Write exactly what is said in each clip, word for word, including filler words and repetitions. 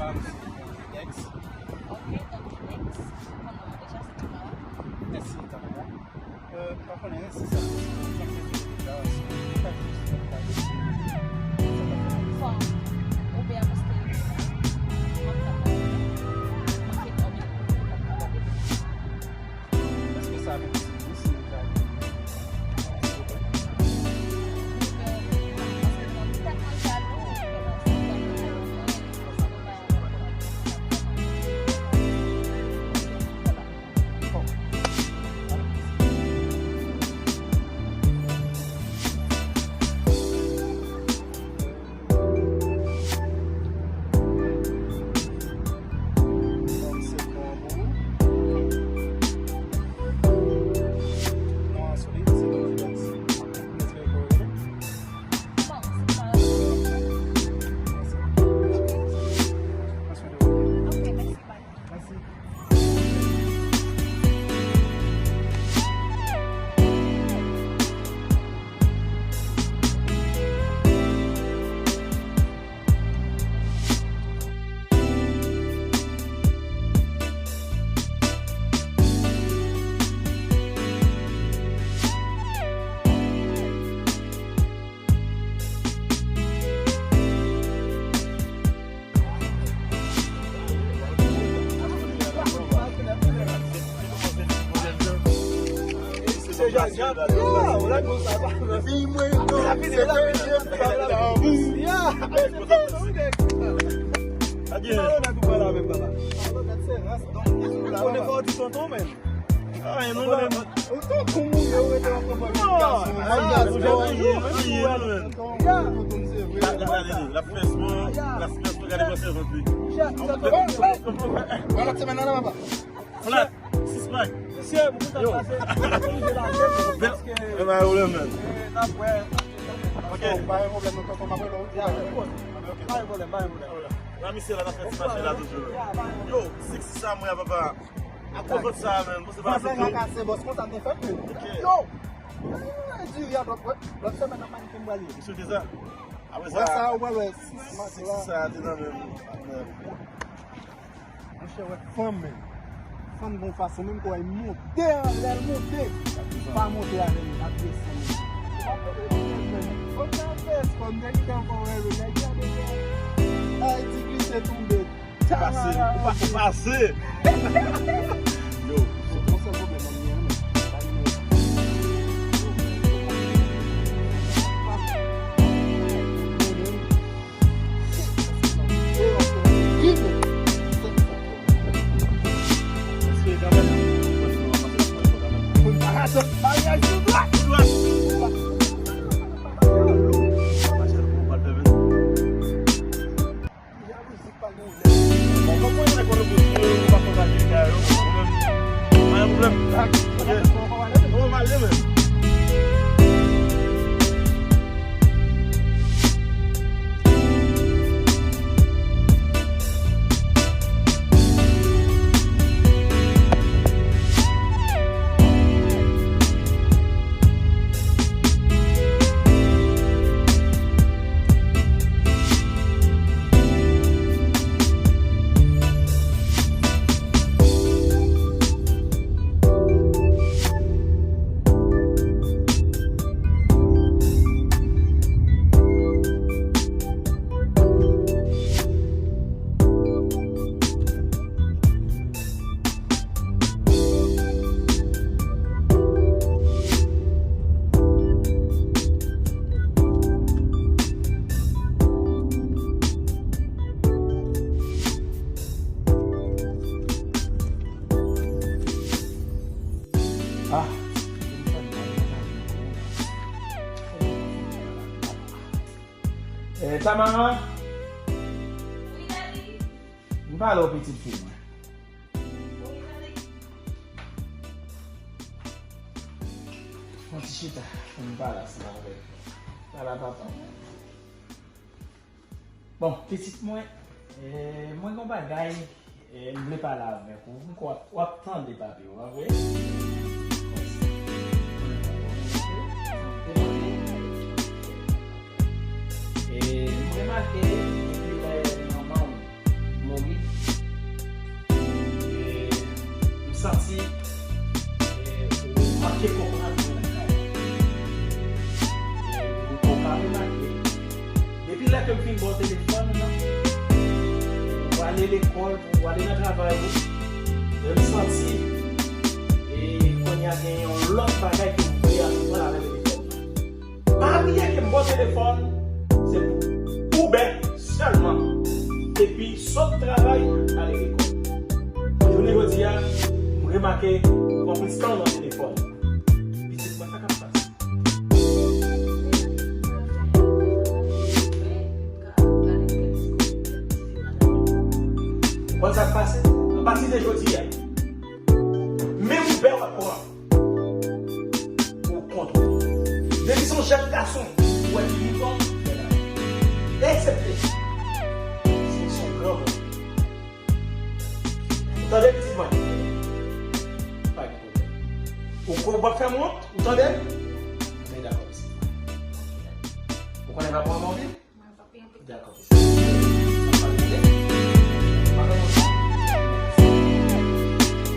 Ex. Ok, tankou ex. Kòman deja se Tamara? Mèsi, Tamara. Euh, m pa konnen si sa se yon deklarasyon. Bon, oubyen paske m ap tann manke anpil. Èske sa menm si nou si nou ta silvouplè? Gade, gade, gade, l ap fè spò, l ap fè spò, gade konsèvant li. Flat, six pack. Yo. E pa pwoblèm, man. Ok. Pa gen pwoblèm, non, tonton, m ap rele w. Pa gen pwoblèm, pa gen pwoblèm. Nan misye la, n ap fè ti mache la toujou. Yo, sexy sa, mwen, papa. Ak konpòt sa, man. Bon, se pa sa. Kase bòs konsa, m te fè pil. Ok. Yo! Diri a lòt, lòt semèn nan Manikèn m pral ye. Misye te sa. Apre sa, sa, ou pral wè six pack la. Sexy sa, te nan menm. Monchè, wè fanm, men. Fanm gon fason, menm kò, li monte anlè, l monte. Pa monte avè li, l ap desann li. Fanm nan fè, fanm nan ki ankò wè, men nèg la deja. Ay, ti glise tonbe. Pase, ou pa, ou pase. Yo, se yon sèl pwoblèm, men. Ah. Eh, Tamara? Wi, daddy. M pale w, pitit fi mwen. Wi, daddy. Fè yon ti chita pou m pale ansanm avèk ou. Pale a papa w. Bon, pitit mwen, eh, mwen gen yon bagay, eh, m vle pale avèk ou. M kwè w ap, w ap tande papi w, pa vre? Eh, m remake depi lè manman w mò si, e, ou manke konprann mwen lakay la. E, ou ka remake, depi lè ke m fin ba w telefòn nan, ou ale lekòl, ou ale nan travay ou, men m santi, e, kounye a gen yon lòt bagay ke w vle antreprann avèk telefòn nan. Pa bliye ke m ba w telefòn, se pou Uber sèlman. Epi sot travay, ale lekòl. Jounen jodi a, m remake ou pran plis tan nan telefòn. Pitit mwen, sa k ap pase? Ou konn sa k pase? Apati de jodi a, menm Uber w ap pran, pou kont ou. Depi se yon jèn gason, ou wè ki mouton, eksepte si se yon granmoun. Ou tande, pitit mwen? Pa gen pwoblèm. Ou kwè w p ap fè m wont? Ou tande? Men dakò, pitit mwen. Ou konnen papa w anpil? Dakò.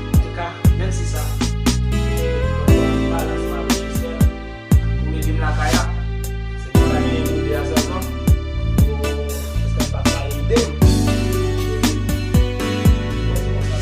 Antouka, menm si sa, balans pa bouche sèl, ou rete m lakay la. Se pou sa ki rete a sèlman. Ou, èske m pa ka ede m? Mwen se konsa.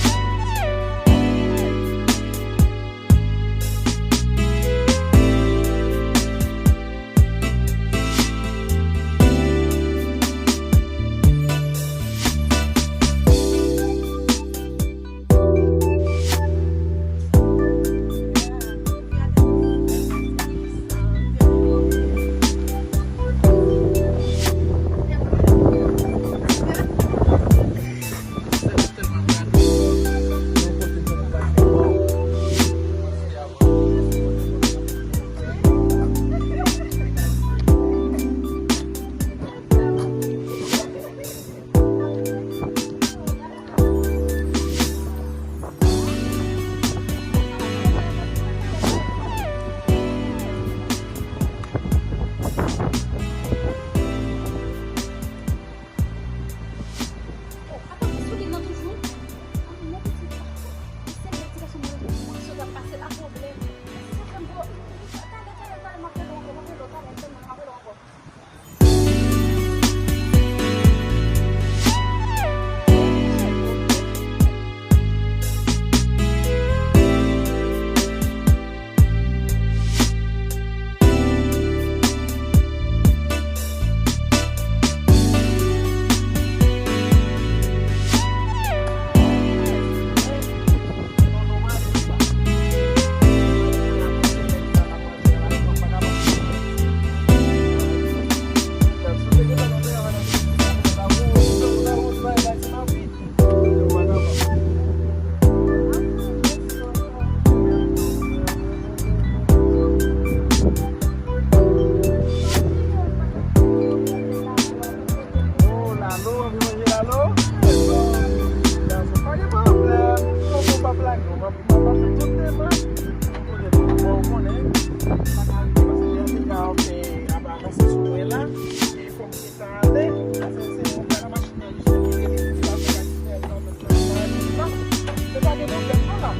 Oh, lalo, anvi manje lalo? Gason, pa gen pwoblèm. Tonton p ap lage w, papi, papa fè tout demach. Ou konnen, ou konnen. Pa ka rive, paske lè anpil ka fè, ap avanse sou mwen la. E fò m gentan ale. Paske se yon bagay machin nan jis kite li, li pa fè aksiden nan. Se pa gen pwoblèm non la.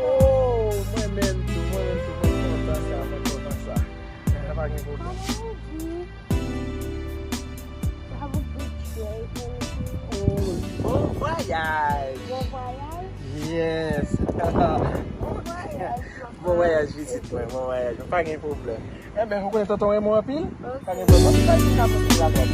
Oh, mwen menm tou, mwen menm tou, mwen kontan sa, mwen kontan sa. Eh, pa gen pwoblèm. Have a good trip. Oh, bon vwayaj. Bon vwayaj. Yes. Bon vwayaj. Bon vwayaj, pitit mwen, bon vwayaj. Pa gen pwoblèm. Enben, ou konnen tonton renmen w anpil? Ok. Pa gen pwoblèm. Anpil bagay ki ka pote la, bon.